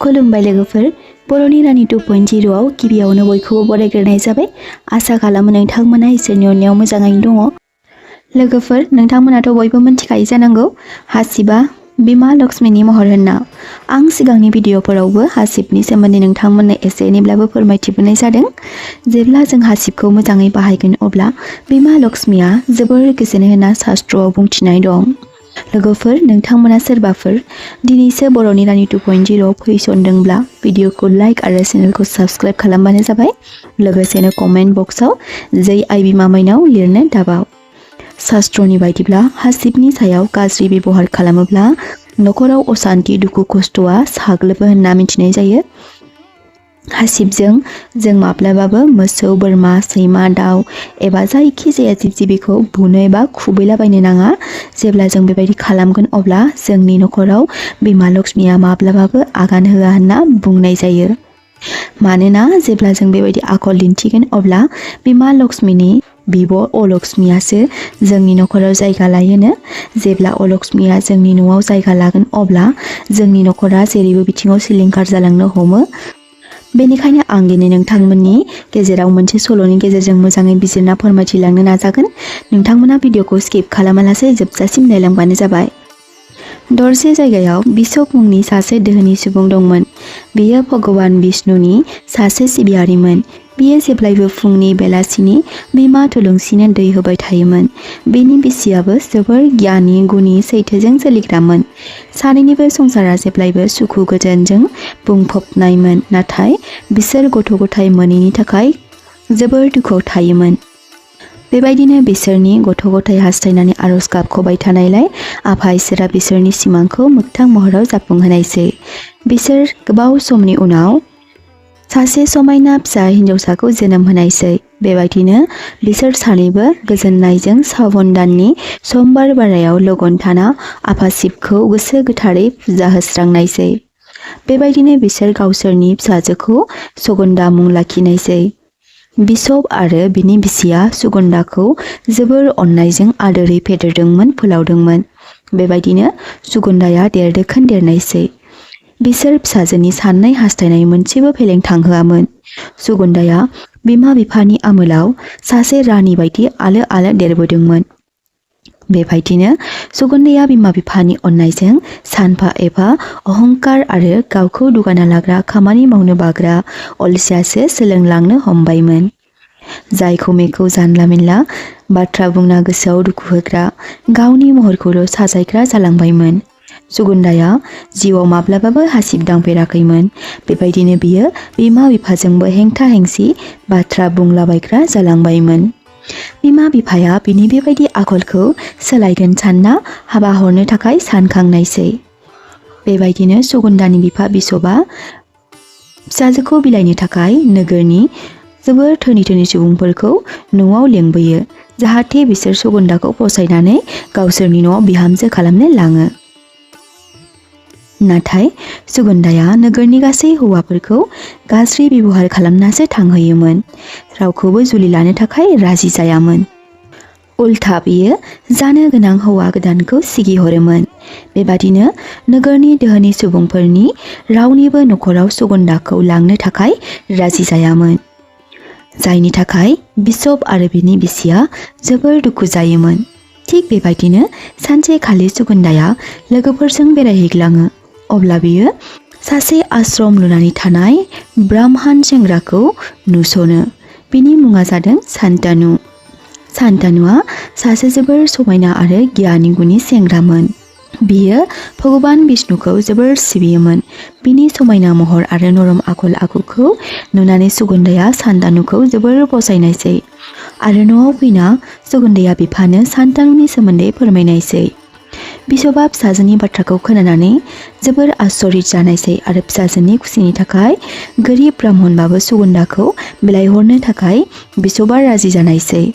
खुलुमबाय लोगोफोर बर'नि रानि 2.0 आव गिबियावनो बयखौबो बरायग्रोनाय जाबाय। आसा खालामो नोंथांमोना इसोरनि अननायाव मोजाङैनो दङ। लोगोफोर नोंथांमोनाथ' बयबो मिथिखायो जानांगौ हासिबा बिमा लक्ष्मीनि महर होनना। आं सिगांनि भिडिअफोरावबो हासिबनि सोमोन्दै नोंथांमोननो एसे एनैब्लाबो फोरमायथिबोनाय जादों। जेब्ला जों हासिबखौ मोजाङै बाहायगोन अब्ला बिमा लक्ष्मीया जोबोर गोजोन होनना शास्त्रआव बुंथिनाय दं। लोगोफोर नोंथांमोना सोरबाफोर दिनैसो बर'नि रानि 2.0 फैसनदोंब्ला भिडिअखौ लाइक आरो चेनेलखौ साबस्क्राइब खालामबानो जाबाय। लोगोसेनो कमेन्ट बक्सआव जै आइ बिमा माइनाव लिरनो दाबाव। शास्त्रनि बायदिब्ला हासिबनि सायाव गाज्रि बेबहार खालामोब्ला नखराव अशान्ति दुखु खस्थ'आ साग्लोबो होनना मिथिनाय जायो। हासिबजों जों माब्लाबाबो मोसौ बोरमा सैमा दाउ एबा जायखि जाया जिब जिबिखौ बुनो एबा खुबैलाबायनो नाङा। जेब्ला जों बेबायदि खालामगोन अब्ला जोंनि नखराव बिमा लक्ष्मीया माब्लाबाबो आगान होआ होनना बुंनाय जायो। मानोना जेब्ला जों बेबायदि आखल दिन्थिगोन अब्ला बिमा लक्ष्मीनि बिब' अलक्ष्मीयासो जोंनि नखराव जायगा लायोनो। जेब्ला अलक्ष्मीया जोंनि न'आव जायगा लागोन अब्ला जोंनि नखरा जेरैबो बिथिङाव सिलिंखार जालांनो हमो। बेनिखायनो आं दिनै नोंथांमोननि गेजेराव मोनसे सल'नि गेजेरजों मोजाङै बिजिरना फोरमायथिलांनो नाजागोन। नोंथांमोना भिडिअखौ स्किप खालामालासे जोबजासिम नायलांबानो जाबाय। दरसे जायगायाव बिशप मुंनि सासे दोहोनि सुबुं दंमोन। बियो भगवान विष्णुनि सासे सिबियारिमोन। बियो जेब्लायबो फुंनि बेलासिनि बिमा थुलुंसिनो दै होबाय थायोमोन। बेनि बिसियाबो जोबोर गियानि गुनि सैथोजों सोलिग्रामोन। सानैनिबो संसारा जेब्लायबो सुखु गोजोनजों बुंफबनायमोन। नाथाय बिसोर गथ' गथाय मोनैनि थाखाय जोबोर दुखुआव थायोमोन। बेबायदिनो बिसोरनि गथ' गथाय हास्थायनानै आरज गाबख'बाय थानायलाय आफा इसोरा बिसोरनि सिमांखौ मोगथां महराव जाफुंहोनायसै। बिसोर गोबाव समनि उनाव सासे समायना फिसा हिन्जावसाखौ जोनोम होनायसै। बेबायदिनो बिसोर सानैबो गोजोननायजों सावन दाननि समबार बारायाव लगन थाना आफा शिबखौ गोसो गोथारै फुजा होस्रांनायसै। बेबायदिनो बिसोर गावसोरनि फिसाजोखौ सुगन्धा मुं लाखिनायसै। बिशप आरो बिनि बिसिया सुगन्धाखौ जोबोर अननायजों आदोरै फेदेरदोंमोन फोलावदोंमोन। बेबायदिनो सुगन्धाया देरदोखोन देरनायसै। बिसोर फिसाजोनि साननाय हास्थायनाय मोनसेबो फेलें थांहोआमोन। सुगन्धाया बिमा बिफानि आमोलाव सासे रानि बायदि आलो आलो देरबोदोंमोन। बेबायदिनो सुगन्धाया बिमा बिफानि अननायजों सानफा एफा अहंकार आरो गावखौ दुगाना लाग्रा खामानि मावनो बाग्रा अलसियासो सोलोंलांनो हमबायमोन। जायखौ मेखौ जानला मेनला बाथ्रा बुंना गोसोआव दुखु होग्रा गावनि महरखौल' साजायग्रा जालांबायमोन। सुगन्धाया जिउआव माब्लाबाबो हासिब दांफेराखैमोन। बेबायदिनो बियो बिमा बिफाजोंबो हेंथा हेंसि बाथ्रा बुंलाबायग्रा जालांबायमोन। बिमा बिफाया बिनि बेबायदि आखलखौ सोलायगोन सानना हाबा हरनो थाखाय सानखांनायसै। बेबायदिनो सुगन्धानि बिफा बिशपआ फिसाजोखौ बिलाइनो थाखाय नोगोरनि जोबोर धोनि धोनि सुबुंफोरखौ न'आव लेंबोयो। जाहाथे बिसोर सुगन्धाखौ फसायनानै गावसोरनि न'आव बिहामजो खालामनो लाङो। नाथाय सुगन्धाया नोगोरनि गासै हौवाफोरखौ गाज्रि बेबहार खालामनासो थांहोयोमोन। रावखौबो जुलि लानो थाखाय राजि जायामोन। उल्था बियो जानो गोनां हौवा गोदानखौ सिगिहरोमोन। बेबादिनो नोगोरनि दोहोनि सुबुंफोरनि रावनिबो नखराव सुगन्धाखौ लांनो थाखाय राजि जायामोन। जायनि थाखाय बिशप आरो बिनि बिसिया जोबोर दुखु जायोमोन। थिग बेबायदिनो सानसेखालि सुगन्धाया लोगोफोरजों बेरायहैग्लाङो। अब्ला बियो सासे आश्रम लुनानै थानाय ब्राह्मण सेंग्राखौ नुसनो। बिनि मुङा जादों शान्तानु। शान्तानुआ सासे जोबोर समायना आरो गियानि गुनि सेंग्रामोन। बियो भगवान विष्णुखौ जोबोर सिबियोमोन। बिनि समायना महर आरो नरम आखल आखुखौ नुनानै सुगन्धाया शान्तानुखौ जोबोर फसायनायसै आरो न'आव फैना सुगन्धाया बिफानो शान्तानुनि सोमोन्दै फोरमायनायसै। बिशपआ फिसाजोनि बाथ्राखौ खोनानानै जोबोर आश्चर्य जानायसै आरो फिसाजोनि खुसिनि थाखाय गोरिब ब्राह्मणबाबो सुगन्धाखौ बिलाइहरनो थाखाय बिशपआ राजि जानायसै।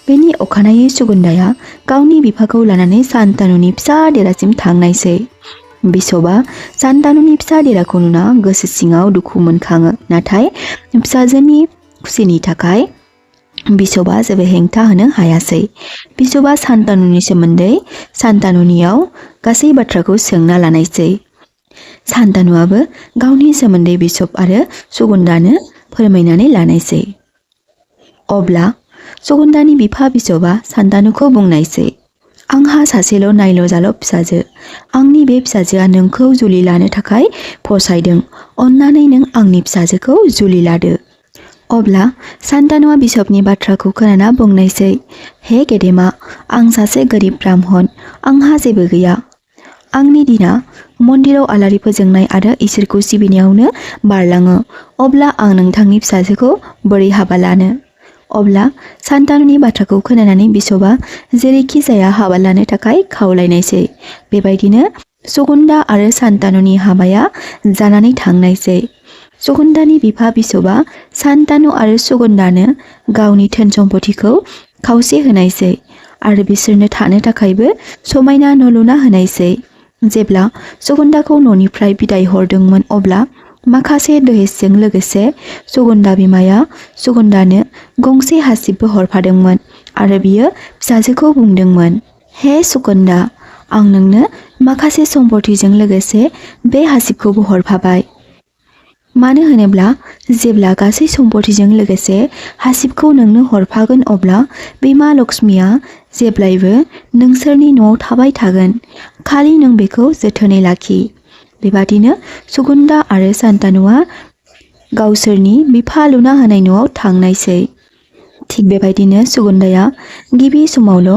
बेनि अखानायै सुगन्धाया गावनि बिफाखौ लानानै शान्तानुनि फिसा देरासिम थांनायसै। बिशपआ शान्तानुनि फिसा देराखौ नुना गोसो सिङाव दुखु मोनखाङो। नाथाय फिसाजोनि खुसिनि थाखाय बिशपआ जेबो हेंथा होनो हायासै। बिशपआ शान्तानुनि सोमोन्दै शान्तानुनियाव गासै बाथ्राखौ सोंना लानायसै। सान्तानुआबो गावनि सोमोन्दै बिशप आरो सुगन्धानो फोरमायनानै लानायसै। अब्ला सुगन्धानि बिफा बिशपआ सान्तानुखौ बुंनायसै, आंहा सासेल' नायल' जाल' फिसाजो। आंनि बे फिसाजोआ नोंखौ जुलि लानो थाखाय फसायदों। अन्नानै नों आंनि फिसाजोखौ जुलि लादो। अब्ला सान्तानुआ बिशपनि बाथ्राखौ खोनाना बुंनायसै, हे गेदेमा, आं सासे गोरिब ब्राह्मण। आंहा जेबो गैया। आंनि दिना मन्दिराव आलारि फोजोंनाय आरो इसोरखौ सिबिनायावनो बारलाङो। अब्ला आं नोंथांनि फिसाजोखौ बोरै हाबा लानो? अब्ला सान्तानुनि बाथ्राखौ खोनानानै बिशपआ जेरैखि जाया हाबा लानो थाखाय खावलायनायसै। बेबायदिनो सुगन्धा आरो सान्तानुनि हाबाया जानानै थांनायसै। सुगन्धानि बिफा बिशपआ सान्तानु आरो सुगन्धानो गावनि धोन सम्पथिखौ खावसे होनायसै आरो बिसोरनो थानो थाखायबो समायना न' लुना होनायसै। जेब्ला सुगन्धाखौ न'निफ्राय बिदाय हरदोंमोन अब्ला माखासे दहेजजों लोगोसे सुगन्धा बिमाया सुगन्धानो गंसे हासिबबो हरफादोंमोन आरो बियो फिसाजोखौ बुंदोंमोन, हे सुगन्धा, आं नोंनो माखासे सम्पथिजों लोगोसे बे हासिबखौबो हरफाबाय। मानो होनोब्ला जेब्ला गासै सम्पथिजों लोगोसे हासिबखौ नोंनो हरफागोन अब्ला बिमा लक्ष्मीया जेब्लायबो नोंसोरनि न'आव थाबाय थागोन। खालि नों बेखौ जोथोनै लाखि। बेबादिनो सुगन्धा आरो सान्तानुआ गावसोरनि बिफा लुना होनाय न'आव थांनायसै। थिग बेबायदिनो सुगन्धाया गिबि समावल'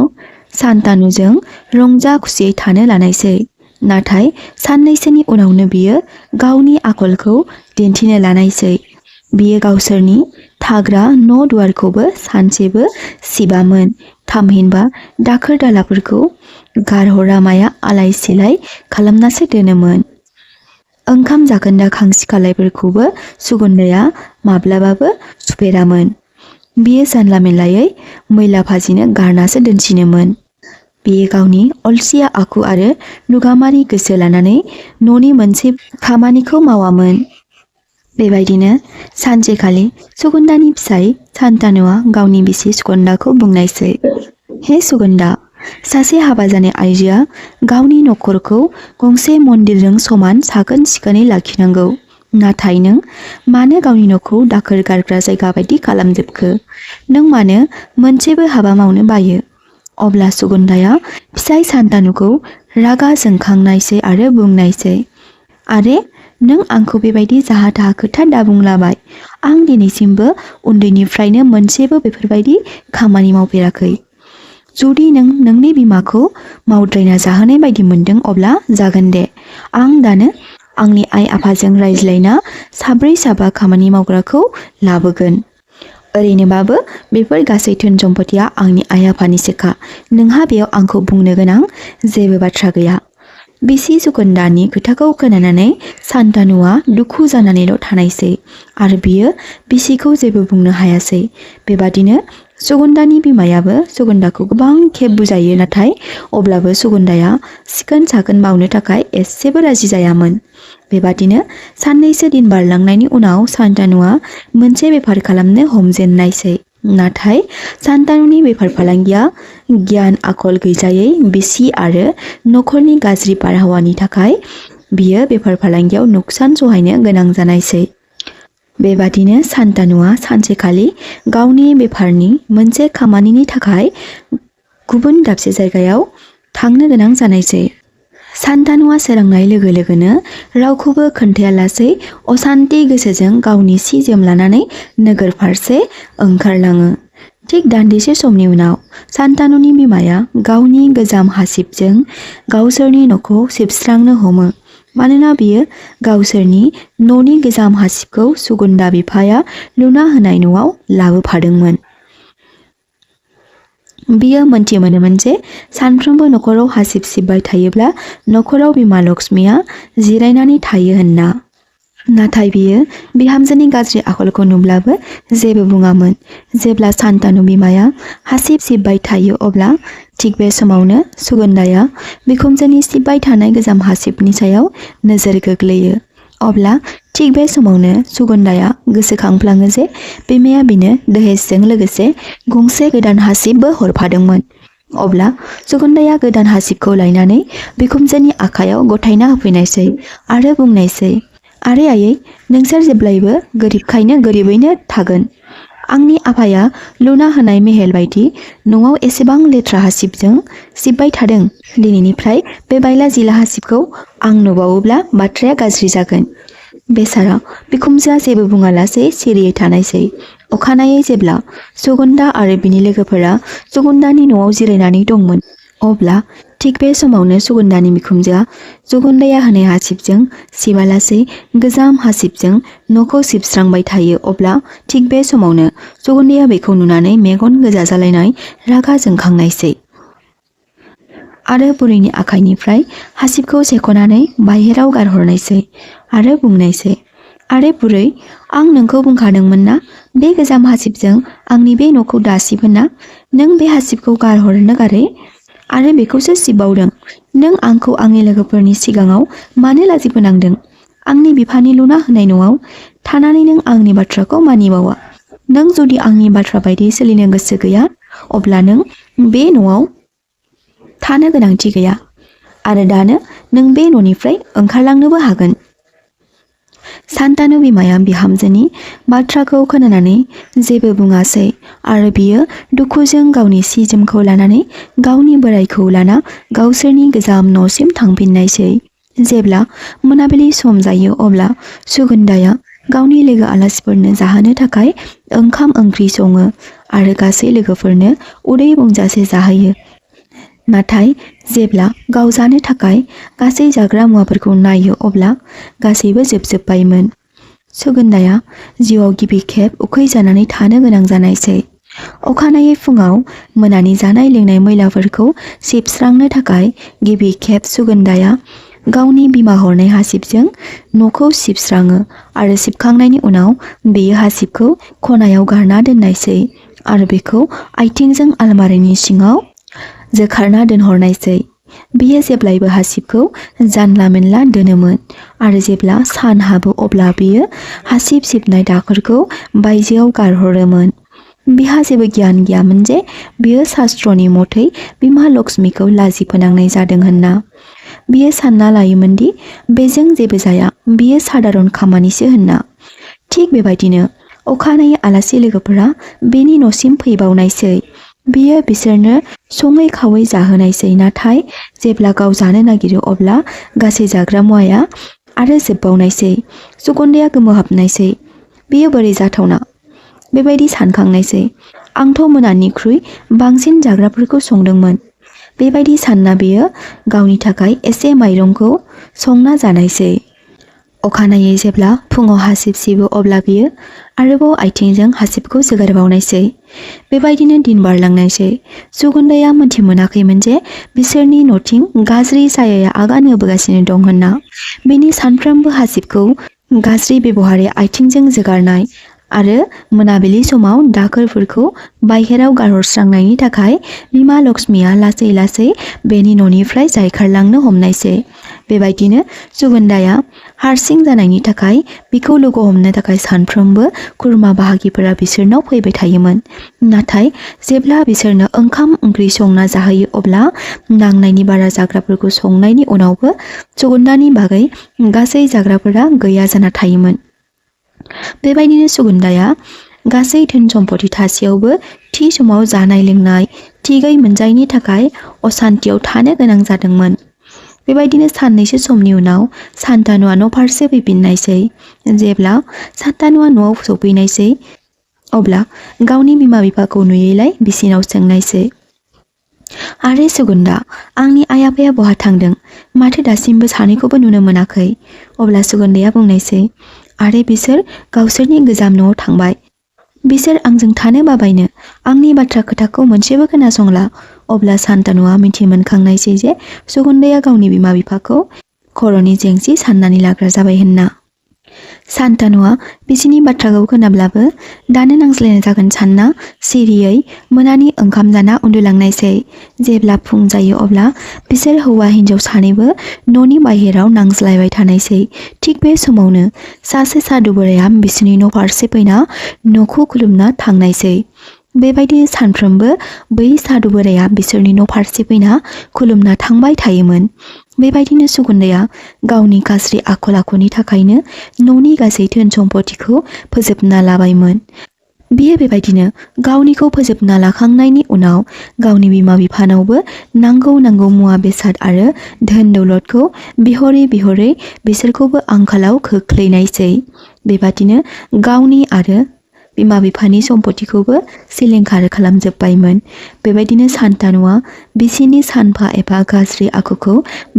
सान्तानुजों रंजा खुसियै थानो लानायसै। नाथाय साननैसोनि उनावनो बियो गावनि आखलखौ दिन्थिनो लानायसै। बियो गावसोरनि थाग्रा न' दुवारखौबो सानसेबो सिबामोन। थामहिनबा दाखोर दालाफोरखौ गारहरामाया आलाय सिलाय खालामनासो दोनोमोन। ओंखाम जाखोन्दा खांसि खालायफोरखौबो सुगन्धाया माब्लाबाबो सुफेरामोन। बियो जानला मेनलायै मैला भाजिनो गारनासो दोनसिनोमोन। बियो गावनि अलसिया आखु आरो लुगामारि गोसो लानानै न'नि मोनसे खामानिखौ मावामोन। बेबायदिनो सानसेखालि सुगन्धानि फिसाय सान्तानुआ गावनि बिसि सुगन्धाखौ बुंनायसै, हे सुगन्धा, सासे हाबा जानाय आइजोआ गावनि नखरखौ गंसे मन्दिरजों समान साखोन सिखोनै लाखिनांगौ। नाथाय नों मानो गावनि न'खौ दाखोर गारग्रा जायगा बायदि खालामजोबखो? नों मानो मोनसेबो हाबा मावनो बायो? अब्ला सुगन्धाया फिसाय सान्तानुखौ रागा जोंखांनायसै आरो बुंनायसै, आरे, नों आंखौ बेबायदि जाहा थाहा खोथा दाबुंलाबाय। आं दिनैसिमबो उन्दैनिफ्रायनो मोनसेबो बेफोरबायदि खामानि मावफेराखै। जुदि नों नोंनि बिमाखौ मावद्रायना जाहोनाय बायदि मोनदों अब्ला जागोन दे। आं दानो आंनि आइ आफाजों रायज्लायना साब्रै साबा खामानि मावग्राखौ लाबोगोन। ओरैनोबाबो बेफोर गासै धोन सम्पथिया आंनि आइ आफानिसोखा। नोंहा बेयाव आंखौ बुंनो गोनां जेबो बाथ्रा गैया। बिसि सुगन्धानि खोथाखौ खोनानानै सान्तानुआ दुखु जानानैल' थानायसै आरो बियो बिसिखौ जेबो बुंनो हायासै। बेबादिनो सुगन्धानि बिमायाबो सुगन्धाखौ गोबां खेब बुजायो, नाथाय अब्लाबो सुगन्धाया सिखोन साखोन मावनो थाखाय एसेबो राजि जायामोन। बेबादिनो साननैसो दिन बारलांनायनि उनाव सान्तानुआ मोनसे बेफार खालामनो हमजेननायसै। नाथाय सान्तानुनि बेफार फालांगिया गियान आखल गैजायै बिसि आरो नखरनि गाज्रि बारहावानि थाखाय बियो बेफार फालांगियाव नुकसान सहायनो गोनां जानायसै। बेबादिनो सान्तानुआ सानसेखालि गावनि बेफारनि मोनसे खामानिनि थाखाय गुबुन दाबसे जायगायाव थांनो गोनां जानायसै। सान्तानुआ सोरांनाय लोगो लोगोनो रावखौबो खोन्थायालासै असान्ति गोसोजों गावनि सि जोम लानानै नोगोर फारसे ओंखारलाङो। थिग दान्दिसे समनि उनाव सान्तानुनि बिमाया गावनि गोजाम हासिबजों गावसोरनि न'खौ सिबस्रांनो हमो। मानोना बियो गावसोरनि न'नि गोजाम हासिबखौ सुगन्धा बिफाया लुना होनाय न'आव लाबोफादोंमोन। बियो मोनथि मोनोमोन जे सानफ्रोमबो नखराव हासिब सिबबाय थायोब्ला नखराव बिमा लक्ष्मीया जिरायनानै थायो होनना। नाथाय बियो बिहामजोनि गाज्रि आखलखौ नुब्लाबो जेबो बुङामोन। जेब्ला सान्तानु बिमाया हासिब सिबबाय थायो अब्ला थिग बे समावनो सुगन्धाया बिखुनजोनि सिबबाय थानाय गोजाम हासिबनि सायाव नोजोर गोग्लैयो। अब्ला थिग बे समावनो सुगन्धाया गोसोखांफ्लाङो जे बिमाया बिनो दहेजजों लोगोसे गंसे गोदान हासिबबो हरफादोंमोन। अब्ला सुगन्धाया गोदान हासिबखौ लायनानै बिखुनजोनि आखायाव गथायना होफैनायसै आरो बुंनायसै, आरे आयै, नोंसोर जेब्लायबो गोरिबखायनो गोरिबैनो थागोन। आंनि आफाया लुना होनाय मेहेल बायदि न'आव एसेबां लेथ्रा हासिबजों सिबबाय थादों। दिनैनिफ्राय बे बायला जिला हासिबखौ आं नुबावोब्ला बाथ्राया गाज्रि जागोन। बेसारा बिखुनजोआ जेबो बुङालासे सिरियै थानायसै। अखानायै जेब्ला सुगन्धा आरो बिनि लोगोफोरा सुगन्धानि न'आव जिरायनानै दंमोन, अब्ला थिग बे समावनो सुगन्धानि बिखुनजोआ सुगन्धाया होनाय हासिबजों सिबालासे गोजाम हासिबजों न'खौ सिबस्रांबाय थायो। अब्ला थिग बे समावनो सुगन्धाया बेखौ नुनानै मेगन गोजा जालायनाय रागा जोंखांनायसै आरो बुरैनि आखाइनिफ्राय हासिबखौ सेख'नानै बाहेराव गारहरनायसै आरो बुंनायसै, आरे बुरै, आं नोंखौ बुंखादोंमोन ना बे गोजाम हासिबजों आंनि बे न'खौ दासिब होनना। नों बे हासिबखौ गारहरनो गारै आरो बेखौसो सिबबावदों। नों आंखौ आंनि लोगोफोरनि सिगाङाव मानो लाजि फोनांदों? आंनि बिफानि लुना होनाय न'आव थानानै नों आंनि बाथ्राखौ मानिबावा। नों जुदि आंनि बाथ्रा बायदि सोलिनो गोसो गैया, अब्ला नों बे न'आव थानो गोनांथि गैया आरो दानो नों बे न'निफ्राय ओंखारलांनोबो हागोन। सान्तानु बिमाया बिहामजोनि बाथ्राखौ खोनानानै जेबो बुङासै आरो बियो दुखुजों गावनि सि जोमखौ लानानै गावनि बोराइखौ लाना गावसोरनि गोजाम न'सिम थांफिननायसै। जेब्ला मोनाबिलि सम जायो अब्ला सुगन्धाया गावनि लोगो आलासिफोरनो जाहोनो थाखाय ओंखाम ओंख्रि सङो आरो गासै लोगोफोरनो उदै बुंजासे जाहोयो। नाथाय जेब्ला गाव जानो थाखाय गासै जाग्रा मुवाफोरखौ नायो अब्ला गासैबो जोबजोब्बायमोन। सुगन्धाया जिउआव गिबि खेब उखैजानानै थानो गोनां जानायसै। अखानायै फुङाव मोनानि जानाय लोंनाय मैलाफोरखौ सिबस्रांनो थाखाय गिबि खेब सुगन्धाया गावनि बिमा हरनाय हासिबजों न'खौ सिबस्राङो आरो सिबखांनायनि उनाव बेयो हासिबखौ खनायाव गारना दोननायसै आरो बेखौ आथिंजों आलमारिनि सिङाव जोखारना दोनहरनायसै। बियो जेब्लायबो हासिबखौ जानला मेनला दोनोमोन आरो जेब्ला सान हाबो अब्ला बियो हासिब सिबनाय दाखोरखौ बायजोआव गारहरोमोन। बिहा जेबो गियान गैयामोन जे बियो शास्त्रनि मथै बिमा लक्ष्मीखौ लाजि फोनांनाय जादों होनना। बियो सानना लायोमोन दि बेजों जेबो जाया, बियो सादारन खामानिसो होनना। थिग बेबायदिनो अखानायै आलासि लोगोफोरा बेनि न'सिम फैबावनायसै। बियो बिसोरनो सङै खावै जाहोनायसै। नाथाय जेब्ला गाव जानो नागिरो अब्ला गासै जाग्रा मुवाया आरो जोबबावनायसै। सुगन्धाया गोमोहाबनायसै। बेयो बोरै जाथावना? बेबायदि सानखांनायसै। आंथ' मोनानिख्रुइ बांसिन जाग्राफोरखौ संदोंमोन। बेबायदि सानना बियो गावनि थाखाय एसे माइरंखौ संना जानायसै। अखानायै जेब्ला फुङाव हासिब सिबो अब्ला बियो आरोबाव आथिंजों हासिबखौ जोगारबावनायसै। बेबायदिनो दिन बारलांनायसै। सुगन्धाया मोनथिमोनाखैमोन जे बिसोरनि न'थिं गाज्रि सायाया आगान होबोगासिनो दं होनना। बिनि सानफ्रोमबो हासिबखौ गाज्रि बेबहारै आथिंजों जोगारनाय आरो मोनाबिलि समाव दाखोरफोरखौ बाहेराव गारहरस्रांनायनि थाखाय बिमा लक्ष्मीया लासै लासै बेनि न'निफ्राय जायखारलांनो हमनायसै। बेबायदिनो सुगन्धाया हारसिं जानायनि थाखाय बिखौ लोगो हमनो थाखाय सानफ्रोमबो खुरमा बाहागिफोरा बिसोरनाव फैबाय थायोमोन। नाथाय जेब्ला बिसोरनो ओंखाम ओंख्रि संना जाहोयो अब्ला नांनायनि बारा जाग्राफोरखौ संनायनि उनावबो सुगन्धानि बागै गासै जाग्राफोरा गैया जाना थायोमोन। बेबायदिनो सुगन्धाया गासै धोन सम्पति थासेयावबो थि समाव जानाय लोंनाय थिगै मोनजायैनि थाखाय असान्तियाव थानो गोनां जादोंमोन। बेबायदिनो साननैसो समनि उनाव सान्तानुआ न'फारसे फैफिननायसै। जेब्ला सान्तानुआ न'आव सफैनायसै अब्ला गावनि बिमा बिफाखौ नुयैलाय बिसिनाव सोंनायसै, आरे सुगन्धा, आंनि आइ आफाया बहा थांदों? माथो दासिमबो सानैखौबो नुनो मोनाखै? अब्ला सुगन्धाया बुंनायसै, आरे बिसोर गावसोरनि गोजाम न'आव थांबाय। बिसोर आंजों थानो बाबायनो आंनि बाथ्रा खोथाखौ मोनसेबो खोनासंला। अब्ला सान्तानुआ मिथिमोनखांनायसै जे सुगन्धाया गावनि बिमा बिफाखौ खर'नि जेंसि साननानै लाग्रा जाबाय होनना। सान्तानुआ बिसिनि बाथ्राखौ खोनाब्लाबो दानो नांज्लायनाय जागोन सानना सिरियै मोनानि ओंखाम जाना उन्दुलांनायसै। जेब्ला फुं जायो अब्ला बिसोर हौवा हिन्जाव सानैबो न'नि बाहेराव नांज्लायबाय थानायसै। थिग बे समावनो सासे सादु बोराया बिसिनि न' फारसे फैना न'खौ खुलुमना थांनायसै। बेबायदिनो सानफ्रोमबो बै सादु बोराया बिसोरनि न' फारसे फैना खुलुमना थांबाय थायोमोन। बेबायदिनो सुगन्धाया गावनि गाज्रि आखल आखुनि थाखायनो न'नि गासै धोन सम्पतिखौ फोजोबना लाबायमोन। बियो बेबायदिनो गावनिखौ फोजोबना लाखांनायनि उनाव गावनि बिमा बिफानावबो नांगौ मुवा बेसाद आरो धोन दौलतखौ बिहरै बिहरै बिसोरखौबो आंखालाव खोख्लैनायसै। बेबादिनो गावनि आरो बिमा बिफानि सम्पतिखौबो सिलिंखार खालामजोब्बायमोन। बेबायदिनो सान्तानुआ बिसिनि सानफा एफा गाज्रि आखुखौ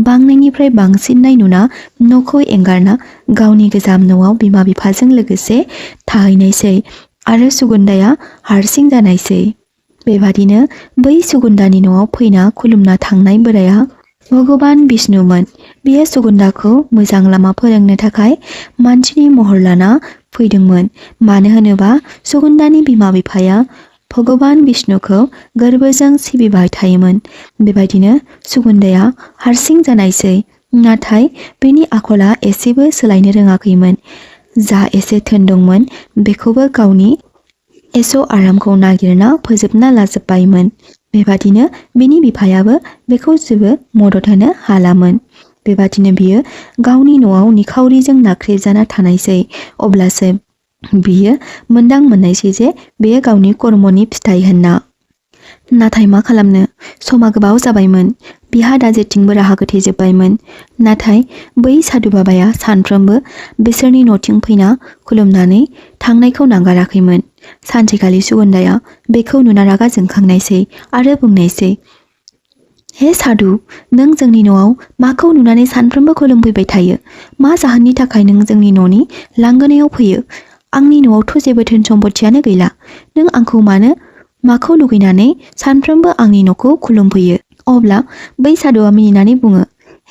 बांनायनिफ्राय बांसिननाय नुना न'खौ एंगारना गावनि गोजाम न'आव बिमा बिफाजों लोगोसे थाहैनायसै आरो सुगन्धाया हारसिं जानायसै। बेबादिनो बै सुगन्धानि न'आव फैना खुलुमना थांनाय बोराया भगवान विष्णुमोन। बियो सुगन्धाखौ मोजां लामा फोरोंनो थाखाय मानसिनि महर लाना फैदोंमोन। मानो होनोबा सुगन्धानि बिमा बिफाया भगवान विष्णुखौ गोर्बोजों सिबिबाय थायोमोन। बेबायदिनो सुगन्धाया हारसिं जानायसै। नाथाय बेनि आखला एसेबो सोलायनो रोङाखैमोन। जा एसे धोन दंमोन बेखौबो गावनि एस' आरामखौ नागिरना फोजोबना लाजोब्बायमोन। बेबादिनो बिनि बिफायाबो बेखौ जेबो मदद होनो हालामोन। बेबादिनो बियो गावनि न'आव निखावरिजों नाख्रेबजाना थानायसै। अब्लासो बियो मोनदां मोननायसै जे बेयो गावनि कर्मनि फिथाइ होनना। नाथाय मा खालामनो, समा गोबाव जाबायमोन। बिहा दा जेथिंबो राहा गोथेजोब्बायमोन। नाथाय बै सादु बाबाया सानफ्रोमबो बिसोरनि न'थिं फैना खुलुमनानै थांनायखौ नागाराखैमोन। सानसेखालि सुगन्धाया बेखौ नुना रागा जोंखांनायसै आरो बुंनायसै, हे सादु, नों जोंनि न'आव माखौ नुनानै सानफ्रोमबो खुलुमफैबाय थायो? मा जाहोननि थाखाय नों जोंनि न'नि लांगोनायाव फैयो? आंनि न'आवथ' जेबो धोन सम्पतियानो गैला। नों आंखौ माखौ लुगैनानै सानफ्रोमबो आंनि न'खौ खुलुमफैयो? अब्ला बै सादुआ मिनिनानै बुङो,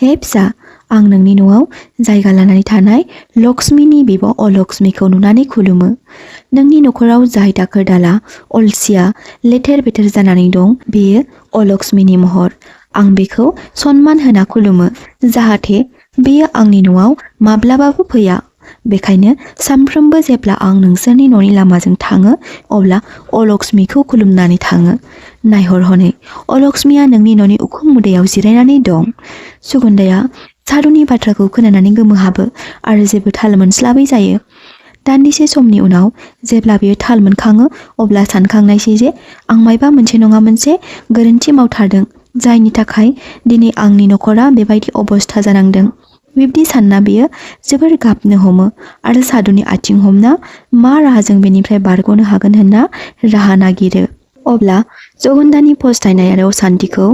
हे फिसा, आं नोंनि न'आव जायगा लानानै थानाय लक्ष्मीनि बिब' अलक्ष्मीखौ नुनानै खुलुमो। नोंनि न'खराव जाय दाखोर दाला, अलसिया, लेथेर बेथेर जानानै दं, बेयो अलक्ष्मीनि महर। आं बेखौ सनमान होना खुलुमो, जाहाथे बेयो आंनि न'आव माब्लाबाबो फैया। बेखायनो सानफ्रोमबो जेब्ला आं नोंसोरनि न'नि लामाजों थाङो अब्ला अलक्ष्मीखौ खुलुमनानै थाङो। नायहर हनै, अलक्ष्मीया नोंनि न'नि उखुम मुदायाव जिरायनानै दं। सुगन्धाया सादुनि बाथ्राखौ खोनानानै गोमोहाबो आरो जेबो थाल मोनस्लाबै जायो। दान्दिसे समनि उनाव जेब्ला बियो थाल मोनखाङो अब्ला सानखांनायसै जे आं मायबा मोनसे नङा मोनसे गोरोन्थि मावथारदों, जायनि थाखाय दिनै आंनि न'खरा बेबायदि अबस्था जानांदों। बिब्दि सानना बियो जोबोर गाबनो हमो आरो सादुनि आथिं हमना मा राहाजों बेनिफ्राय बारग'नो हागोन होनना राहा नागिरो। अब्ला सुगन्धानि फस्थायनाय आरो असान्तिखौ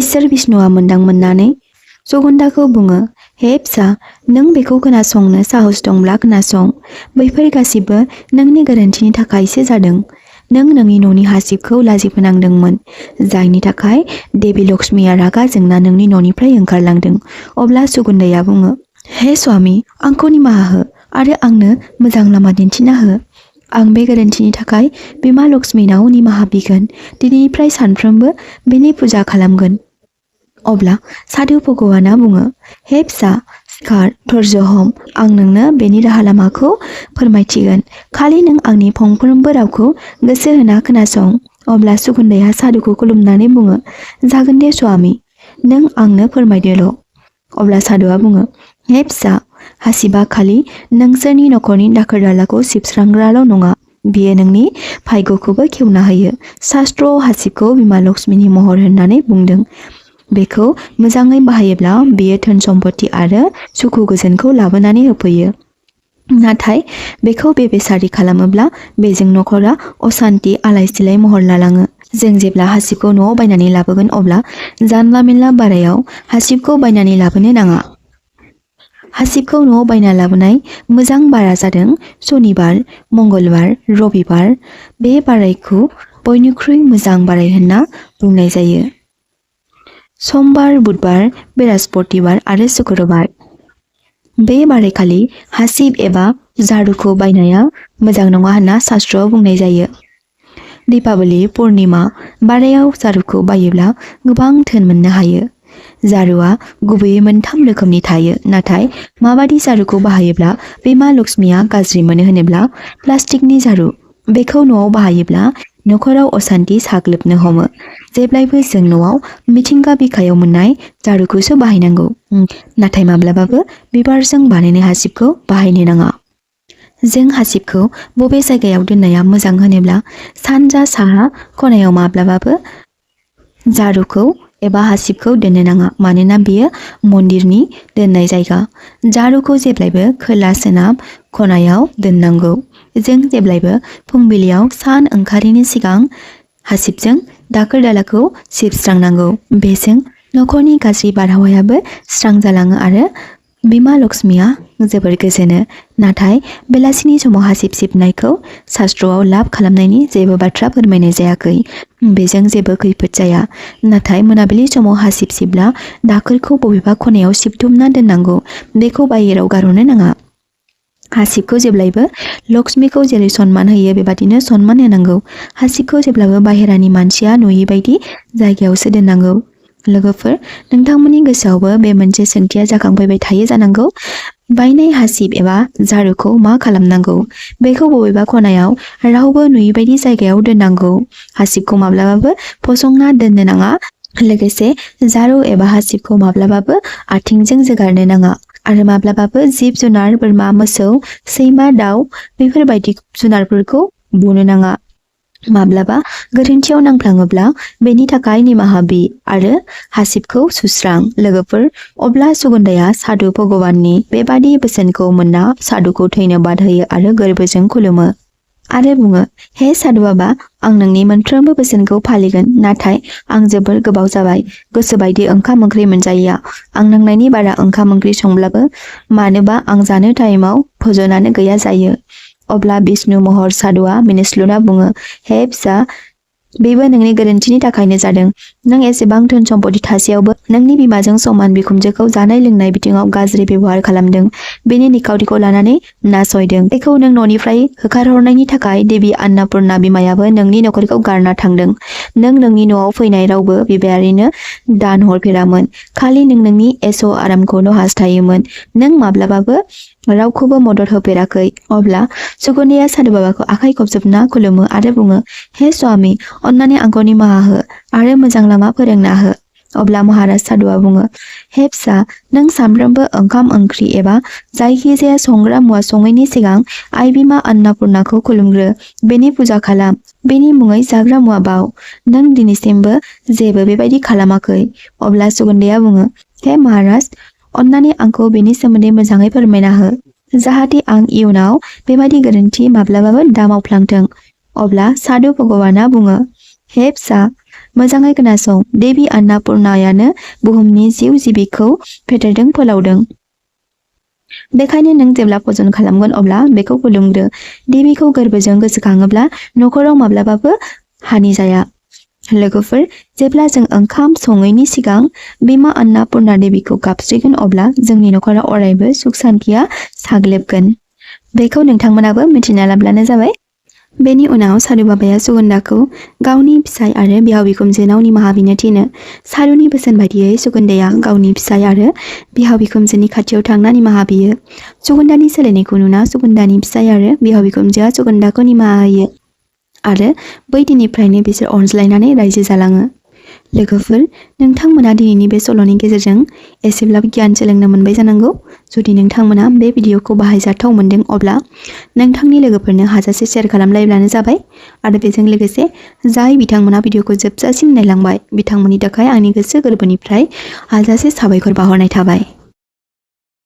इसोर विष्णुआ मोनदां मोननानै सुगन्धाखौ बुङो, हे फिसा, नों बेखौ खोनासंनो साहस दंब्ला खोनासं। बैफोर गासिबो नोंनि गोरोन्थिनि थाखायसो जादों। नों नोंनि न'नि हासिबखौ लाजि फोनांदोंमोन, जायनि थाखाय देबि लक्ष्मीया रागा जोंना नोंनि न'निफ्राय ओंखारलांदों। अब्ला सुगन्धाया बुङो, हे स्वामी, आंखौ निमाहा हो आरो आंनो मोजां लामा दिन्थिना हो। आं बे गोरोन्थिनि थाखाय बिमा लक्ष्मीनाव निमाहा बिगोन। दिनैनिफ्राय सानफ्रोमबो बेनि फुजा खालामगोन। अब्ला सादु भगवाना बुङो, हे फिसा, सिखार, धैर्य हम, आं नोंनो बेनि राहा लामाखौ फोरमायथिगोन। खालि नों आंनि फंफ्रोमबो रावखौ गोसो होना खोनासं। अब्ला सुगन्धाया सादुखौ खुलुमनानै बुङो, जागोन दे स्वामी, नों आंनो फोरमायदोल'। अब्ला सादुआ बुङो, हे फिसा, हासिबा खालि नोंसोरनि न'खरनि दाखोर दालाखौ सिबस्रांग्राल' नङा, बियो नोंनि भाग्यखौबो खेवना होयो। शास्त्रआव हासिबखौ बिमा लक्ष्मीनि महर होननानै बुंदों। बेखौ मोजाङै बाहायोब्ला बेयो धोन सम्पति आरो सुखु गोजोनखौ लाबोनानै होफैयो। नाथाय बेखौ बेसारि खालामोब्ला बेजों न'खरा असान्ति आलाय सिलाय महर लालाङो। जों जेब्ला हासिबखौ न'आव बायनानै लाबोगोन अब्ला जानला मेनला बारायाव हासिबखौ बायनानै लाबोनो नाङा। हासिबखौ न'आव बायना लाबोनाय मोजां बारा जादों सनिबार, मंगलबार, रबिबार। बे बारायखौ बयनिख्रुइ मोजां बाराय होनना बुंनाय जायो। समबार, बुधबार, बृहस्पतिबार आरो शुक्रबार। बे बारायखालि हासिब एबा झाड़ुखौ बायनाया मोजां नङा होनना शास्त्रआव बुंनाय जायो। दीपावली, पुर्णिमा बारायाव झाड़ुखौ बायोब्ला गोबां धोन मोननो हायो। झाड़ुआ गुबैयै मोनथाम रोखोमनि थायो, नाथाय माबादि झाड़ुखौ बाहायोब्ला बिमा लक्ष्मीया गाज्रि मोनो होनोब्ला प्लास्टिकनि झाड़ु। बेखौ न'आव बाहायोब्ला नखराव असान्थि साग्लोबनो हमो। जेब्लायबो जों न'आव मिथिंगा बिखायाव मोननाय जारुखौसो बाहायनांगौ। नाथाय माब्लाबाबो बिबारजों बानायनाय हासिबखौ बाहायनो नाङा। जों हासिबखौ बबे जायगायाव दोननाया मोजां होनोब्ला सानजा साहा खनायाव माब्लाबाबो जारुखौ एबा हासिबखौ दोननो नाङा, मानोना बेयो मन्दिरनि दोननाय जायगा। जारुखौ जेब्लायबो खोला सोनाब खनायाव दोननांगौ। जों जेब्लायबो फुंबिलियाव सान ओंखारैनि सिगां हासिबजों दाखोर दालाखौ सिबस्रांनांगौ। बेजों नखरनि गाज्रि बारहावायाबो स्रां जालाङो आरो बिमा लक्ष्मीया जोबोर गोजोनो। नाथाय बेलासिनि समाव हासिब सिबनायखौ शास्त्रआव लाब खालामनायनि जेबो बाथ्रा फोरमायनाय जायाखै। बेजों जेबो खैफोद जाया। नाथाय मोनाबिलि समाव हासिब सिबब्ला दाखोरखौ बबेबा खनायाव सिबथुमना दोननांगौ। बेखौ बाहेराव गारहरनो नाङा। हासिबखौ जेब्लायबो लक्ष्मीखौ जेरै सनमान होयो बेबादिनो सनमान होनांगौ। हासिबखौ जेब्लाबो बाहेरानि मानसिया नुयै बायदि जायगायावसो दोननांगौ। लोगोफोर, नोंथांमोननि गोसोआवबो बे मोनसे सोंथिया जाखांफैबाय थायो जानांगौ। बायनाय हासिब एबा जारुखौ मा खालामनांगौ? बेखौ बबेबा खनायाव रावबो नुयै बायदि जायगायाव दोननांगौ। हासिबखौ माब्लाबाबो फसंना दोननो नाङा। लोगोसे जारु एबा हासिबखौ माब्लाबाबो आथिंजों जोगारनो नाङा आरो माब्लाबाबो जिब जुनार बोरमा मोसौ सैमा दाउ बेफोरबायदि जुनारफोरखौ बुनो नाङा। माब्लाबा गोरोन्थियाव नांफ्लाङोब्ला बेनि थाखाय निमाहा बि आरो हासिबखौ सुस्रां। लोगोफोर, अब्ला सुगन्धाया साधु भगवाननि बेबादि बोसोनखौ मोनना साधुखौ थैनो बाद होयो आरो गोरबोजों खुलुमो आरो बुङो, हे साधु बाबा, आं नोंनि मोनफ्रोमबो बोसोनखौ फालिगोन। नाथाय आं जोबोर गोबाव जाबाय गोसोबायदि ओंखाम ओंख्रि मोनजायैया। आं नांनायनि बारा ओंखाम ओंख्रि संब्लाबो मानोबा आं जानो टाइमाव भोजनानो गैया जायो। अब्ला बिष्णु महर साधुआ मिनिस्लुना बुङो, हे फिसा, बेबो नोंनि गोरोन्थिनि थाखायनो जादों। नों एसेबां धोन सम्पति थासेयावबो नोंनि बिमाजों समान बिखुनजोखौ जानाय लोंनाय बिथिङाव गाज्रि बेबहार खालामदों। बेनि निखावरिखौ लानानै नासयदों। बेखौ नों न'निफ्राय होखारहरनायनि थाखाय देबि अन्नपुर्णा बिमायाबो नोंनि नखरखौ गारना थांदों। नों नोंनि न'आव फैनाय रावबो बिबायारिनो दान हरफेरामोन। खालि नों नोंनि एस' आरामखौल' हास्थायोमोन। नों माब्लाबाबो रावखौबो मदद होफेराखै। अब्ला सुगन्धाया साधु बाबाखौ आखाइ खबजोबना खुलुमो आरो बुङो, हे स्वामी, अन्नानै आंखौ निमाहा हो आरो मोजां लामा फोरोंना हो। अब्ला महाराज साधुआ बुङो, हे फिसा, नों सानफ्रोमबो ओंखाम ओंख्रि एबा जायखिजाया संग्रा मुवा सङैनि सिगां आइ बिमा अन्नपुर्णाखौ खुलुमग्रो। बेनि फुजा खालाम। बेनि मुङै जाग्रा मुवा बाव। नों दिनैसिमबो जेबो बेबायदि खालामाखै। अब्ला सुगन्धाया बुङो, हे महाराज, अन्नानै आंखौ बेनि सोमोन्दै मोजाङै फोरमायना हो, जाहाथे आं इयुनाव बेबायदि गोरोन्थि माब्लाबाबो दामावफ्लांथों। अब्ला साधु भगवाना बुङो, हे फिसा, मोजाङै खोनासं। देबि अन्नपुर्णायानो बुहुमनि जिउ जिबिखौ फेदेरदों फोलावदों। बेखायनो नों जेब्ला भजन खालामगोन अब्ला बेखौ खुलुमग्रो। देबिखौ गोरबोजों गोसोखाङोब्ला नखराव माब्लाबाबो हानि जाया। लोगोफोर, जेब्ला जों ओंखाम सङैनि सिगां बिमा अन्नपुर्णा देबिखौ गाबज्रिगोन अब्ला जोंनि नखराव अरायबो सुख सान्थिया साग्लोबगोन। बेखौ नोंथांमोनाबो मिथिना लाब्लानो जाबाय। बेनि उनाव साधु बाबाया सुगन्धाखौ गावनि फिसाय आरो बिहाव बिखुनजोनाव निमाहा बिनो थिनो। साधुनि बोसोन बायदियै सुगन्धाया गावनि फिसाय आरो बिहाव बिखुनजोनि खाथियाव थांना निमाहा बियो। सुगन्धानि सोलायनायखौ नुना सुगन्धानि फिसाय आरो बिहाव बिखुनजोआ सुगन्धाखौ निमाहा होयो आरो बै दिननिफ्रायनो बिसोर अनज्लायनानै रायजो जालाङो। लोगोफोर, नोंथांमोना दिनैनि बे सल'नि गेजेरजों एसेब्लाबो गियान सोलोंनो मोनबाय जानांगौ। जुदि नोंथांमोना बे भिडिअखौ बाहायजाथाव मोनदों अब्ला नोंथांनि लोगोफोरनो हाजासे शेयार खालामलायब्लानो जाबाय आरो बेजों लोगोसे जाय बिथांमोना भिडिअखौ जोबजासिम नायलांबाय बिथांमोननि थाखाय आंनि गोसो गोरबोनिफ्राय हाजासे साबायखर बावहरनाय थाबाय।